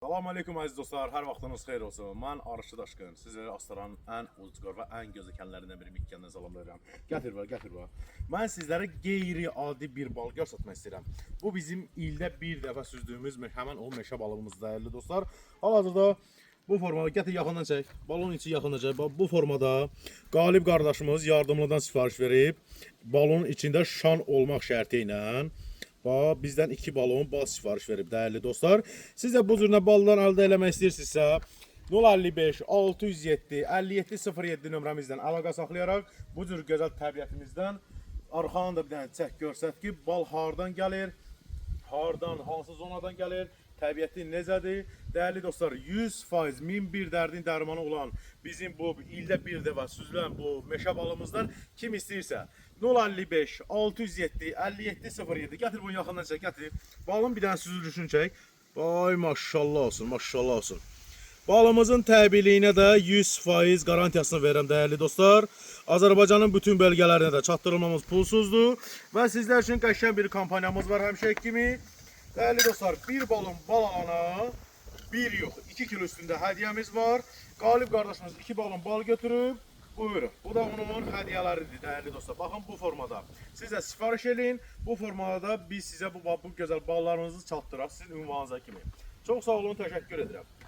Salam aleyküm əziz dostlar, hər vaxtınız xeyir olsun. Mən Arışlı Daşqın, sizləri Astaranın ən ucqar və ən gözəl kəndlərindən biri Mikkəndən salamlayıram. Gətir bax, gətir bax. Mən sizlərə qeyri-adi bir bal göstərmək istəyirəm. Bu bizim ildə bir dəfə süzdüyümüz həmən o meşə balığımızdır dəyərli dostlar. Hal-hazırda bu formada gətir yaxından çək. Balon içi yaxından çək. Bax bu formada Qalib qardaşımız yardımlıdan sifariş verib. Balonun içində şan olmaq şərti ilə bax, bizdən 2 balon bal sifariş verib dəyərli dostlar. Siz də bu cür nə ballar əldə eləmək istəyirsinizsə 055 607 57 07 nömrəmizlə əlaqə saxlayaraq bu cür gözəl təbiətimizdən arxanı da bir dənə çək görsət ki, bal hardan gəlir, hardan, hansı zonadan gəlir, təbiəti necədir? Dəyərli dostlar, 100% 1001 dərdin dərmanı olan bizim bu ildə bir dəfə süzülən bu meşə balımızdan kim istəyirsə 055 607 57 07 gətir bunu yaxından çək, gətir. Balın bir dənə süzülüşünü çək. Vay maşallah olsun, maşallah olsun. Balımızın təbiliyinə də 100% qarantiyasını verirəm dəyərli dostlar. Azərbaycanın bütün bölgələrinə də çatdırılmamız pulsuzdur və sizlər üçün qəşəng bir kampaniyamız var həmişəki kimi. Dəyərli dostlar, bir balon bal alana bir yox, 2 kilo üstündə hədiyyəmiz var. Qalib qardaşımız 2 balon bal götürüb. Buyurun. Bu da onun hədiyyələridir dəyərli dostlar. Baxın bu formada. Siz də sifariş eləyin. Bu formada da biz sizə bu gözəl ballarınızı çatdıraq sizin ünvanınıza kimi. Çox sağ olun, təşəkkür edirəm.